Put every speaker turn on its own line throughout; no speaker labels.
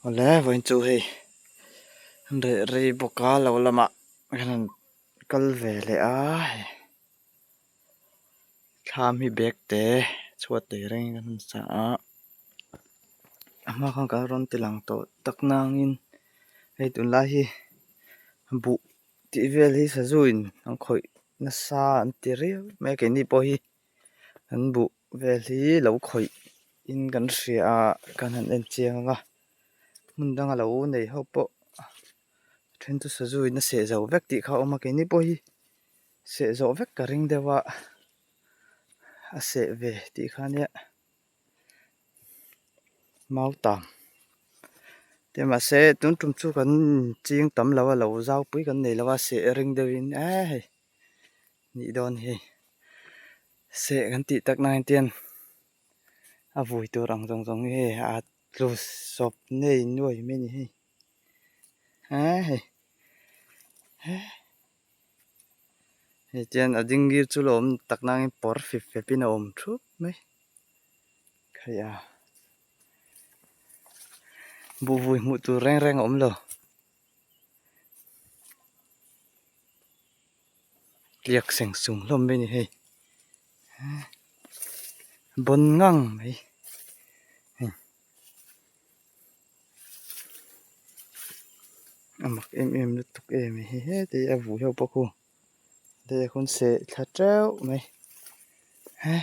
Awle vawiin chu hei an reh rei bawk a lo lamah kan han kal ve leh a hei thlam hi bag te chhuat te rengin kan han sa a a hma khan kan rawn ti lang tawh tak nangin hei tunlai hi buh tih vel hi sazu in an khawih nasa an ti riau mai a keini pawh hi an buh vel hi lo khawih in kan hria a kan han en chiang ang a hmun danga lo nei ho pawh a then chu sazu in a seh zo vek tih kha a awm a keini pawh hi seh zawh vek ka ring deuh a a seh ve tih kha ania mautam te mahse tun tum chu kan ching tam lo a lo zau pui kan nei lo a seh ring deuhin eh hei nih dawn hi seh kan tih tak na hian a vui tur ang zawng zawng hi hei a tlu sawp nei nuai mai a ni hei eh hei eh hei chuan a ding ngir chu lo awm tak nangin pawr fip fep in a awm thup mai khaih a buh vui hmuh tur reng reng a awm lo. Tliak seng sung hlawm mai a ni hei bawn ngang mai hei a mak em em lutuk em a hi heti a vui ho pawh khu hei a hun seh thla teuh mai he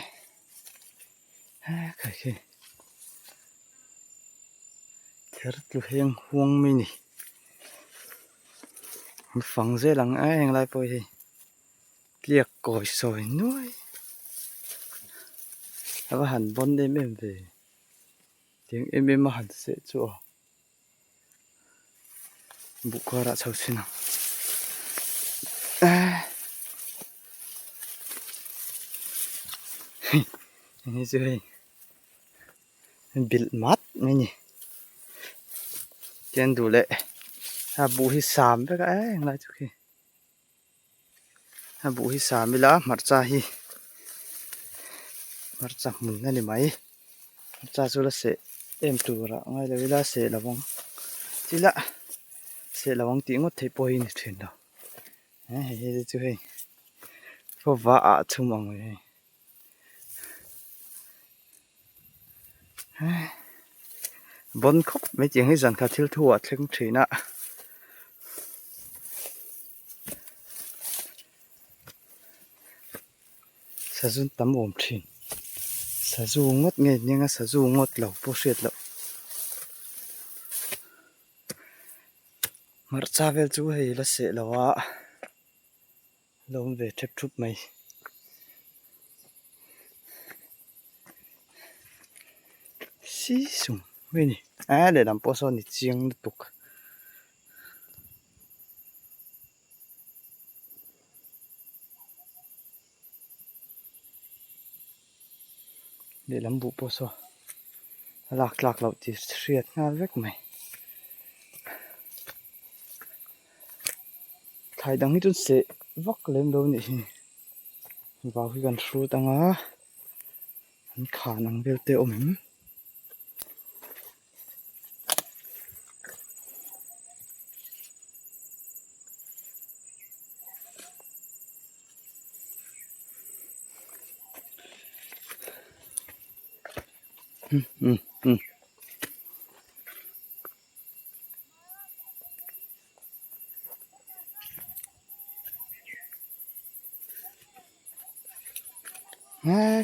he khai khi ther tlu heng huang mai a ni. An fang zel ang e henglai pawh hi tliak kawi sawi nuai a va han bawn em em ve tiang em em a han seh chu aw buh kuarah chho chhin ang eh hei hei chu hei. Bilh mat mai a ni tian duh leh a buh hi sam vek a eh englai chu khi a buh hi sam ila hmarcha hi hmarcha hmun a ni mai hmarcha chu la seh em tur ah ngai lo ila seh lo ang chila seh lo ang tih ngawt theih pawh hi a ni thin lo eh hei hi chu hei khaw ah chhum ang hei. Bawn khawp mai tiang hi zan khat thil thu ah thleng thin a. Sazu tam awm thin sazu ngawt nge nia sazu ngawt lo pawh hriat loh hmarcha vel chu hei la seh lo a. Lo awm ve thep thup mai. Si sung mai a ni. Aaa lehlam pawh sawn ni chiang lutuk. Lehlam buh pawh saw a lak tlak loh tih hriat nghal vek mai. Thlai dang hi chuan seh vak lem lo a nih hi vau hi kan hrut ang a an khan ang vel te a awm em.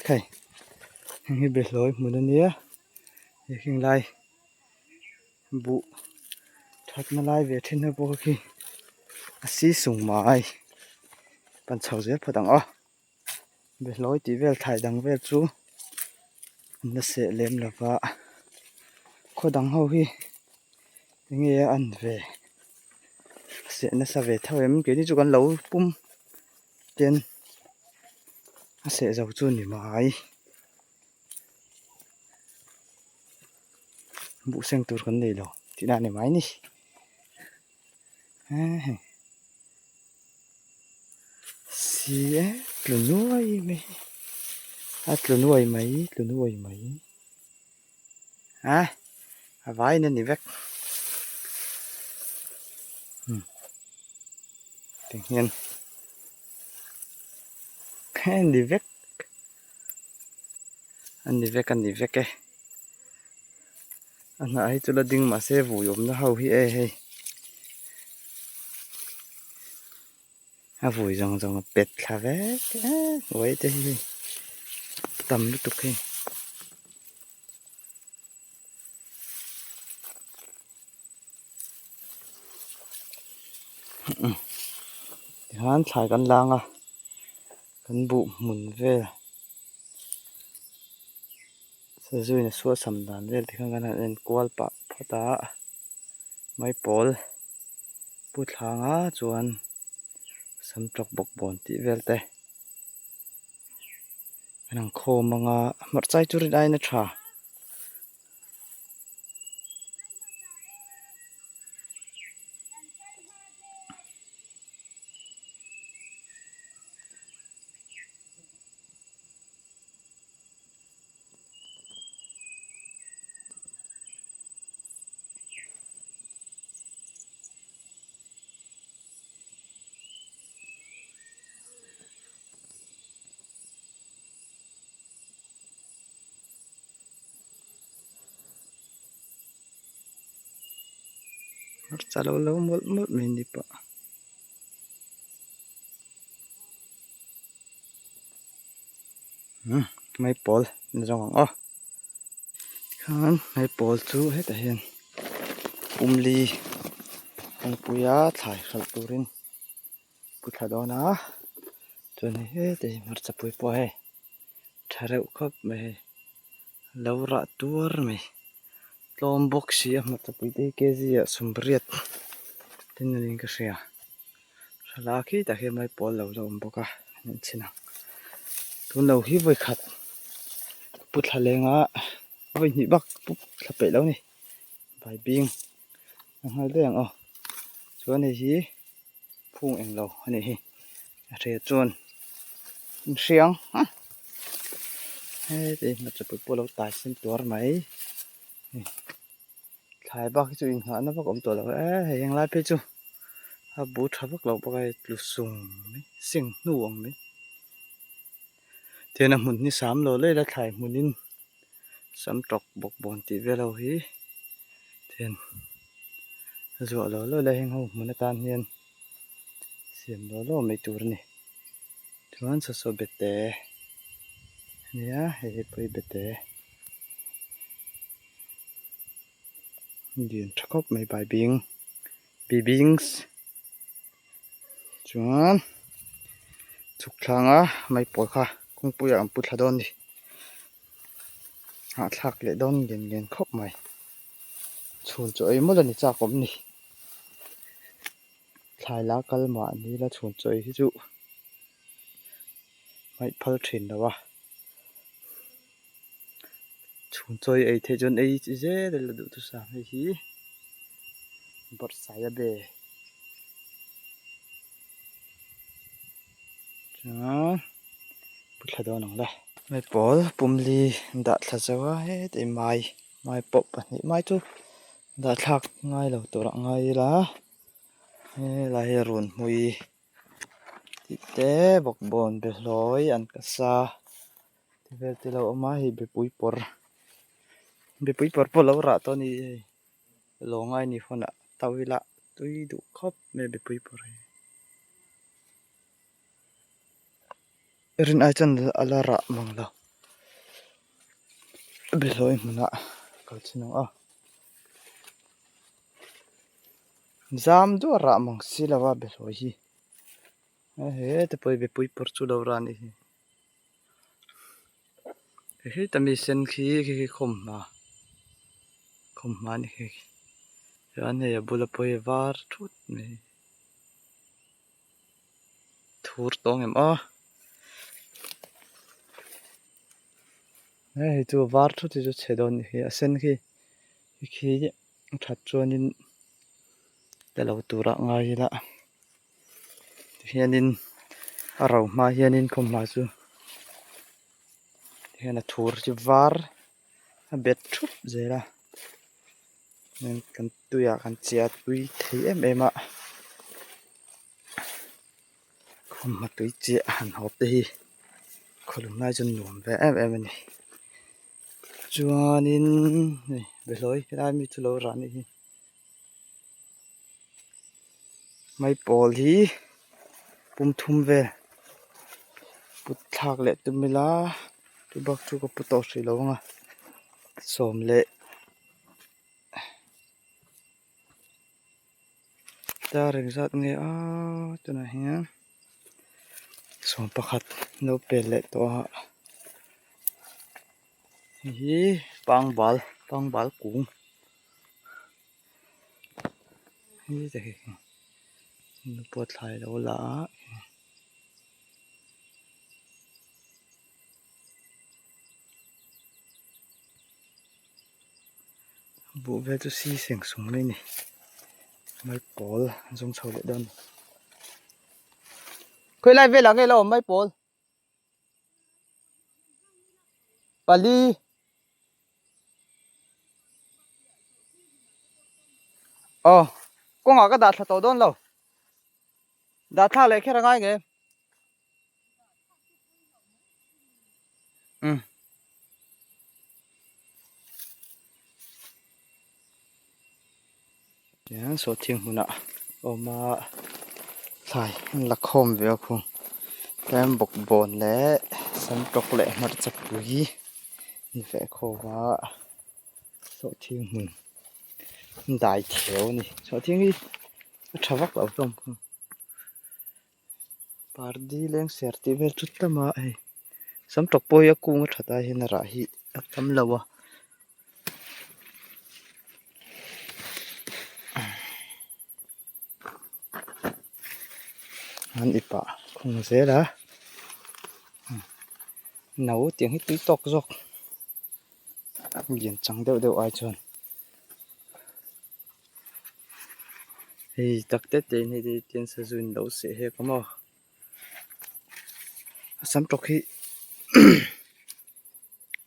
Khai heng hi behlawi hmun a nia he heng lai buh thatna lai ve thin ho pawh khi a si sung mai pan chho zel phawt ang aw behlawi tih vel thlai dang vel chu an la seh lem lo va khaw dang ho hi enge a an ve a seh nasa ve tho em keini chu kan lo pum ten a seh zo chu a ni mai buh seng tur kan nei lo tih na a ni mai ni hei. Si e tlu nuai mai a tlu nuai mai tlu nuai mai a a vaiin a ni vek. Umm ti hian a ni vek a ni vek a ni vek e a hnah hi chu la ding mahse vui awmna ho hi e hei a vui zawng zawng a pet thla vek e uai te hi hei tam lutuk hei. Tihian thlai kan lang a kan buh hmun vel sazuin a suasam dan vel te khan kan han en kual pah phawt a maipawl pu thlanga chuan sam tawk bawk bawn tih vel te an ang khawm ang a hmarcha hi chu rin aiin a tha. Hmarcha lo lo mawlh mawlh mai ni pawh. Umm maipawl ni zawng ang aw tikhan maipawl chu hetah hian pumli kawngpuia thlai hralh turin pu thla dawn a chuan hei hetah hi hmarcha pui pawh hei tha reuh khawp mai hei lo rah tuar mai tlawm bawk si a hmarcha pui te hi kg ah sawmriat tin a niin ka hria thlalak khi tak hian maipawl lo la awm bawk a an chhin ang tun lo hi vawi khat pu thla lenga vawi hnih bak pu thla peih lo a ni baibing a nghal daih ang aw chuan hei hi. Phung eng lo a nih hi a hria chuan hriang a heti hmarcha pui pawh a lo tai sen tuar mai thlai bak hi chu inghahna vak a awm tawh lo e hei henglai phei chu a bu tha vak lo bawk a hei tlu sung mai sing hnu ang mai tihian a hmun hi sam lo leh ila thlai hmunin sam tawk bawk bawn tih vel ho hi tihian zuah lo lo la heng ho hmun atan hian siam lo lo mai tur a ni chuan saw saw bete ania hei hi pawh hi bete lian tha khawp mai baibing bibings chuan chhuk thlanga maipawl kha kawngpuiah an pu thla dawn a ni. Hahthlak leh dawn lian lian khawp mai. Chhun chaw ei mawlh a ni chak awm ni. Thlai la kal mahni la chhun chaw ei hi chu hmaih phal thin lo a. Chhun chaw ei ei theih chuan ei chi zel ila duhthusam hei hi bawrhsai a be. Chuan pu thla dawn ang le. Maipawl pumli dah thla zo a heti mai mai pawh pahnih mai chu dah thlak ngai lo tur ah ngai ila helai hi run hmui tih te bawkbawn be hlawi an ka sa ti vel te lo awm a hei bepui pawr bepui pawr pawh a lo rah tawh a ni hei lawngai ni hunah to ila tui duh khawp mai bepui pawr hi. Rin ai chuan a la rah mang lo behlawi hmunah kal chin ang aw zam duah rah mang si lo a behlawi hi he te pawh hi bepui pawr chu lo rah a nih hi heta mi sen khi khi khi khawmhma khawmhma a ni khi chuan hei a bula pawh hi a var thut mai. Thur tawng em aw hei chu a var thut hi chu chhe dawn hi a sen khi khi that chuanin la lo tura ngai ila tihianin a ro hma hianin khawmhma chu tihian a thur chu var a bet thup zel a kan tuiah kan chiah tui thei em em a. Hma tui chiah han hawp te hi khawlum lai chuan nuam ve em em a ni. Chuanin hei behlawi helai mi chu lo rah anih hi. Maipawl hi pum thum vel put thlak leh tum ila chu bak chu ka pu tawh hrih lo ang a sawm leh Dar engzat nge a tunah hian 11 lo pel leh tawh a hei hi pangbal pangbal kung hei te hi pawh thlai a lo la a. Buh vel chu si seng sung mai a ni maipawl an zawng chho leh dawn a ni khawilai velah nge la awm maipawl pali aw kawngah ka dah thla tawh dawn lo. Dah thlak leh kher a ngai nge. Umm. Tihian sawhthing hmunah awm a thlai an la khawm ve a khung tlem bawkbawn leh samtawk leh hmarcha pui an veh khawm a sawhthing hmun dai theu a ni sawhthing hi. A tha vak lo hlawm kha pardi leng ser tih vel chu tam a hei sam tawk pawh hi a kung a that ai hian a rah hi a tam lo a an ip ah khung zel a no tiang hi tui tawk zawk lian chang deuh deuh ai chuan. Hei tak te te in hei te tian sazu in lo seh hek a maw a sam tawk hi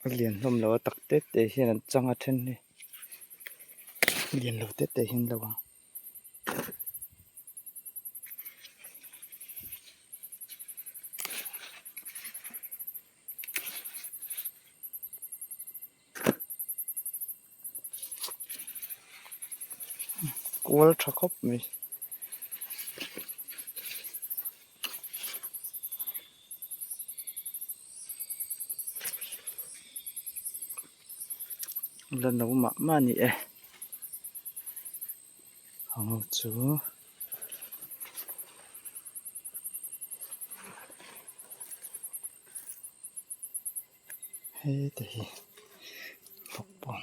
a lian hlawm lo a tak te te hian an chang a then hi lian lo te te hian an lo ang. Kual tha khawp mai. La no mah mah a ni e. Ang chu. Heta hi bawkbawn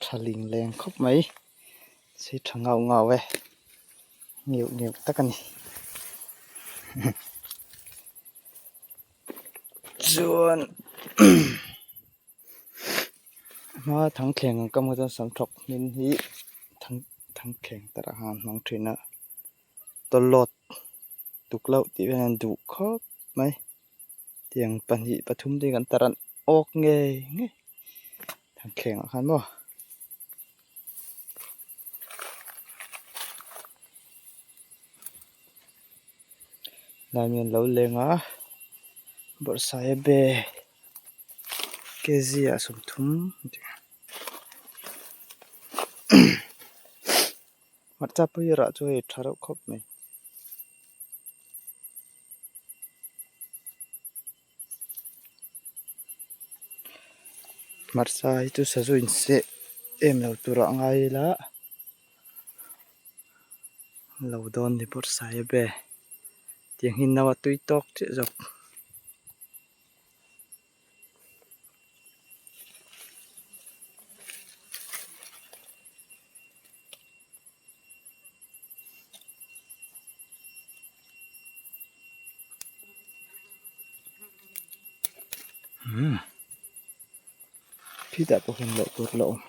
tha ling leng khawp mai sei tha ngau ngau e ngeuh ngeuh tak a ni chuan hma thangthleng ang ka hmuh chuan sam thawk hmin hi thang thangthleng tarah khan an hmang thin a tawlawt tuk loh tih vel an duh khawp mai tiang pahnih pathum te kan tar an awk ngei ngei thangthleng ah khan maw. Tlai an lo leng a bawrhsaiabe. Kg ah 30 hmarcha pawh hi rah chu hei tha reuh khawp mai. Hmarcha hi chu sazu in seh em lo turah a ngai ila lo dawn ni bawrh saiab e tiang hi no a tui tawk chiah zawk. Umm khitah pawh hian loh tur la awm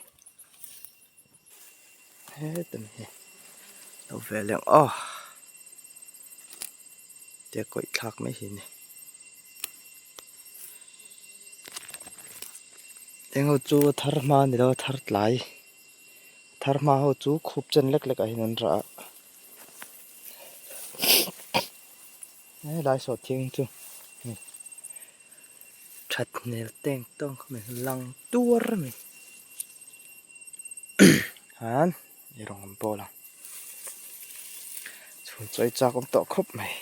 heta mi hi lo ve leh ang aw tia kawih thlak mai hi a ni. Eng ho chu a thar hma a ni lo a thar tlai a thar hma ho chu khup chen lek lek ah hian an rah a helai sawh thing chu hei that hmel teng tawng kha mai lang tuar a ni khan ei rawng an bawl ang chhun chawi chak awm tawh khawp mai.